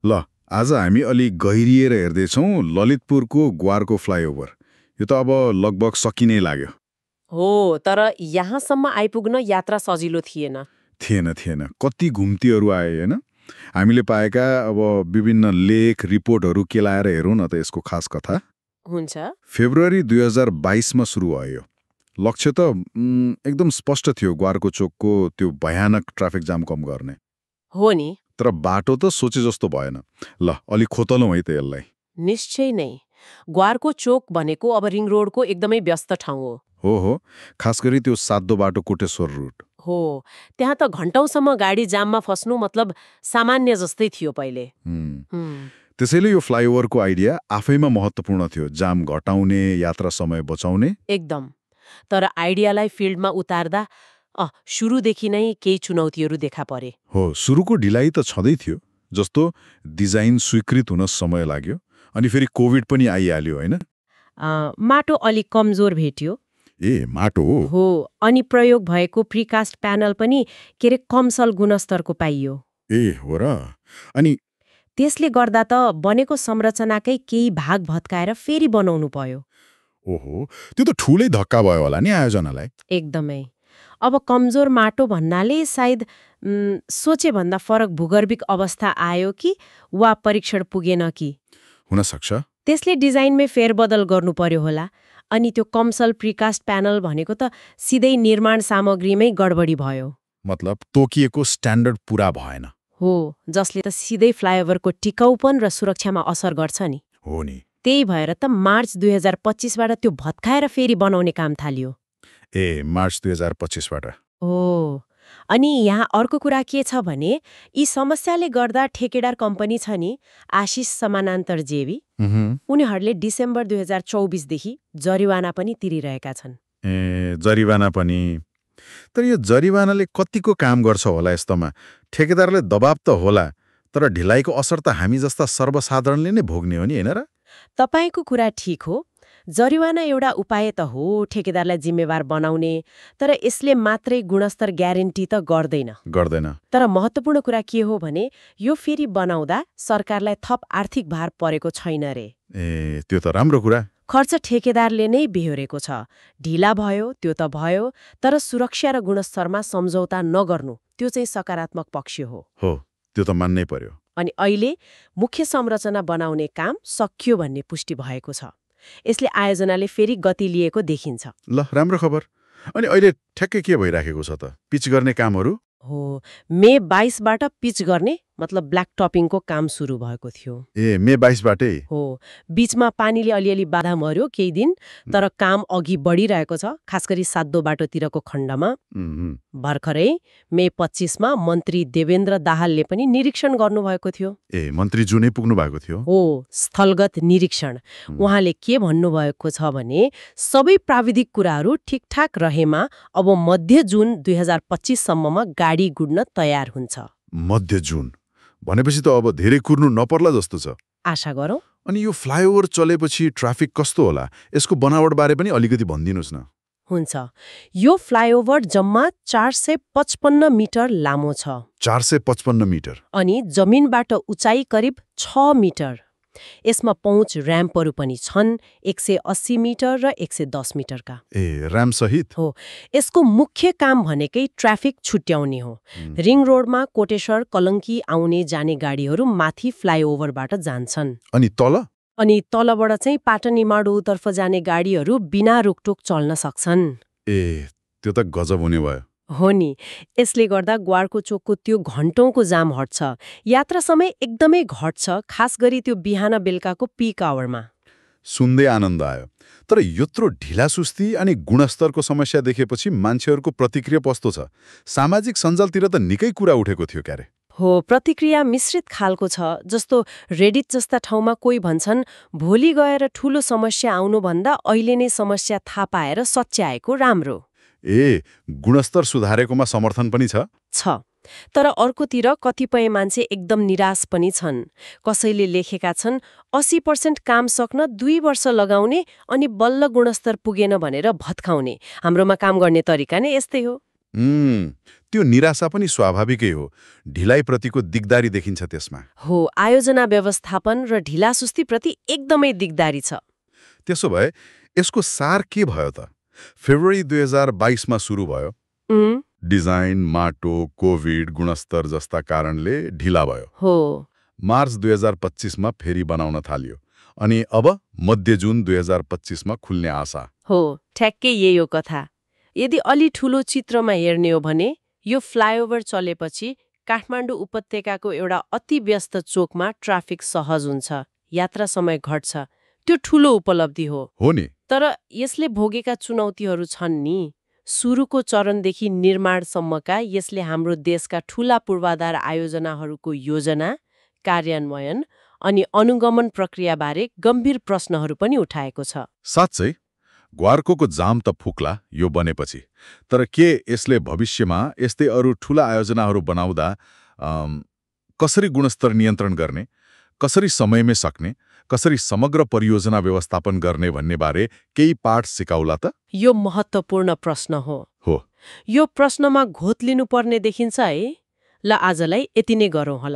ल आज हामी अलि गहिरिएर हेर्दैछौँ ललितपुरको ग्वारको फ्लाइओभर। यो त अब लगभग सकिनै लाग्यो। हो, तर यहाँसम्म आइपुग्न यात्रा सजिलो थिएन। थिएन कति घुम्तीहरू आए होइन। हामीले पाएका अब विभिन्न लेख रिपोर्टहरू केलाएर हेरौँ न त यसको खास कथा। हुन्छ। फेब्रुअरी 2022मा सुरु भयो। लक्ष्य त एकदम स्पष्ट थियो, ग्वारको चोकको त्यो भयानक ट्राफिक जाम कम गर्ने। हो नि। तर बाटो त सोचे जस्तो भएन। ल अलि खोतलौँ है त यसलाई। निश्चय नै। ग्वारको चोक भनेको अब रिङ रोडको एकदमै व्यस्त ठाउँ हो, खास गरी त्यो सातो बाटो कोटेश्वर रुट। हो। त्यहाँ त घण्टौँसम्म गाडी जाममा फस्नु मतलब सामान्य जस्तै थियो पहिले। त्यसैले यो फ्लाइओभरको आइडिया आफैमा महत्त्वपूर्ण थियो, जाम घटाउने, यात्रा समय बचाउने। एकदम। तर आइडियालाई फिल्डमा उतार्दा सुरुदेखि नै केही चुनौतीहरू देखा परे। हो, सुरुको ढिलाइ त छँदै थियो, जस्तो डिजाइन स्वीकृत हुन समय लाग्यो, अनि फेरि कोभिड पनि आइहाल्यो होइन। माटो अलिक कमजोर भेट्यो। माटो हो, अनि प्रयोग भएको प्रिकास्ट प्यानल पनि कमसल गुणस्तरको पाइयो। हो र। अनि त्यसले गर्दा त बनेको संरचनाकै केही भाग भत्काएर फेरि बनाउनु पर्यो। ओहो, त्यो त ठुलै धक्का भयो होला नि आयोजनालाई। एकदमै। अब कमजोर माटो भन्नाले सायद सोचे भन्दा फरक भूगर्भिक अवस्था आयो कि वा परीक्षण पुगेन कि हुन सक्छ। त्यसले डिजाइनमै फेरबदल गर्नु पर्यो होला। अनि त्यो कमसल प्रिकास्ट प्यानल भनेको त सिधै निर्माण सामग्रीमै गडबडी भयो। मतलब तोकिएको स्ट्यान्डर्ड पूरा भएन। हो, जसले त सिधै फ्लाइओभरको टिकाउपन र सुरक्षामा असर गर्छ नि। हो नि। त्यही भएर त मार्च 2025बाट त्यो भत्काएर फेरि बनाउने काम थालियो। मार्च 2025बाट। हो। अनि यहाँ अर्को कुरा के छ भने यी समस्याले गर्दा ठेकेदार कम्पनी छ नि आशिष समानान्तर जेवी, उनीहरूले डिसेम्बर 2024देखि जरिवाना पनि तिरिरहेका छन्। जरिवाना पनि। तर यो जरिवानाले कतिको काम गर्छ होला यस्तोमा? ठेकेदारले दबाब त होला, तर ढिलाइको असर त हामी जस्ता सर्वसाधारणले नै भोग्ने हो नि, होइन र? तपाईको कुरा ठीक हो। जरिवाना एउटा उपाय त हो ठेकेदारलाई जिम्मेवार बनाउने, तर यसले मात्रै गुणस्तर ग्यारेन्टी त गर्दैन। तर महत्त्वपूर्ण कुरा के हो भने यो फेरि बनाउँदा सरकारलाई थप आर्थिक भार परेको छैन रे। त्यो त राम्रो कुरा। खर्च ठेकेदारले नै बेहोरेको छ। ढिला भयो त्यो त भयो, तर सुरक्षा र गुणस्तरमा सम्झौता नगर्नु त्यो चाहिँ सकारात्मक पक्ष हो। हो, त्यो त मान्नै पर्यो। अनि अहिले मुख्य संरचना बनाउने काम सकियो भन्ने पुष्टि भएको छ। यसले आयोजनाले फेरि गति लिएको देखिन्छ। ल, राम्रो खबर। अनि अहिले ठ्याक्कै के भइराखेको छ त? पिच गर्ने कामहरू? हो, मे 22बाट पिच गर्ने मतलब ब्ल्याक टपिङको काम सुरु भएको थियो। मे 22बाटै? हो, बीचमा पानीले अलिअलि बाधा मर्यो केही दिन, तर काम अघि बढिरहेको छ, खास गरी सातो बाटोतिरको खण्डमा। भर्खरै मे 25मा मन्त्री देवेन्द्र दाहालले पनि निरीक्षण गर्नुभएको थियो। मन्त्री जुनै पुग्नु भएको थियो? हो, स्थलगत निरीक्षण। उहाँले के भन्नुभएको छ भने सबै प्राविधिक कुराहरू ठिकठाक रहेमा अब मध्य जुन 2025सम्ममा गाडी गुड्न तयार हुन्छ। मध्य जुन भनेपछि त अब धेरै कुर्नु नपर्ला जस्तो छ। आशा गरौँ। अनि यो फ्लाइओभर चलेपछि ट्राफिक कस्तो होला, यसको बनावट बारे पनि अलिकति भनिदिनुस् न। हुन्छ। यो फ्लाइओभर जम्मा 455 मिटर लामो छ। 455 मिटर। अनि जमिनबाट उचाइ करिब 6 मिटर। यसमा पहुँच र्याम्पहरू पनि छन्, 180 मिटर र 110 मिटरका। र्याम्प सहित? हो। यसको मुख्य काम भनेकै ट्राफिक छुट्याउने हो। रिङ रोडमा कोटेश्वर कलङ्की आउने जाने गाडीहरू माथि फ्लाइओभरबाट जान्छन्। अनि तलबाट चाहिँ पाटन इमाडोतर्फ जाने गाडीहरू बिना रोकटोक चल्न सक्छन्। त्यो त गजब हुने भयो। हो नि। यसले गर्दा ग्वारको चोकको त्यो घण्टौंको जाम हट्छ। यात्रा समय एकदमै घट्छ, खास गरी त्यो बिहान बेलुकाको पिक आवरमा। सुन्दै आनन्द आयो। तर यत्रो ढिला सुस्ती अनि गुणस्तरको समस्या देखेपछि मान्छेहरूको प्रतिक्रिया कस्तो छ? सामाजिक सञ्जालतिर त निकै कुरा उठेको थियो क्यारे। हो, प्रतिक्रिया मिश्रित खालको छ। जस्तो रेडिट जस्ता ठाउँमा कोही भन्छन् भोलि गएर ठूलो समस्या आउनुभन्दा अहिले नै समस्या थाहा पाएर सच्याएको राम्रो। गुणस्तर सुधारेकोमा समर्थन पनि छ। तर अर्कोतिर कतिपय मान्छे एकदम निराश पनि छन्। कसैले लेखेका छन् 80% काम सक्न 2 वर्ष लगाउने अनि बल्ल गुणस्तर पुगेन भनेर भत्काउने। हाम्रोमा काम गर्ने तरिका नै यस्तै हो। त्यो निराशा पनि स्वाभाविकै हो। ढिलाइप्रतिको दिगदारी देखिन्छ त्यसमा। हो, आयोजना व्यवस्थापन र ढिलासुस्तीप्रति एकदमै दिगदारी छ। त्यसो भए यसको सार के भयो त? फेब्रुअरी 2022 मा सुरु भयो। डिजाइन, माटो, कोभिड, गुणस्तर जस्ता कारणले ढिला भयो। हो। मार्च 2025 मा फेरि बनाउन थालियो अनि अब मध्य जुन 2025 मा खुल्ने आशा। हो, ठ्याक्कै यही हो कथा। यदि अलि ठूलो चित्रमा हेर्ने हो भने यो फ्लाइओभर चलेपछि काठमाडौँ उपत्यकाको एउटा अति व्यस्त चोकमा ट्राफिक सहज हुन्छ, यात्रा समय घट्छ। त्यो ठूलो उपलब्धि हो नि। तर यसले भोगेका चुनौतीहरू छन् नि। सुरुको चरणदेखि निर्माणसम्मका यसले हाम्रो देशका ठूला पूर्वाधार आयोजनाहरूको योजना, कार्यान्वयन अनि अनुगमन प्रक्रियाबारे गम्भीर प्रश्नहरू पनि उठाएको छ। साँच्चै ग्वार्कोको जाम त फुक्ला यो बनेपछि। तर के यसले भविष्यमा यस्तै अरू ठूला आयोजनाहरू बनाउँदा कसरी गुणस्तर नियन्त्रण गर्ने, कसरी समयमै सक्ने, कसरी समग्र परियोजना व्यवस्थापन गर्ने भन्ने बारे केही पाठ सिकाउला त? यो महत्त्वपूर्ण प्रश्न हो। यो प्रश्नमा घोत लिनुपर्ने देखिन्छ है। ल आजलाई यति नै गरौँ होला।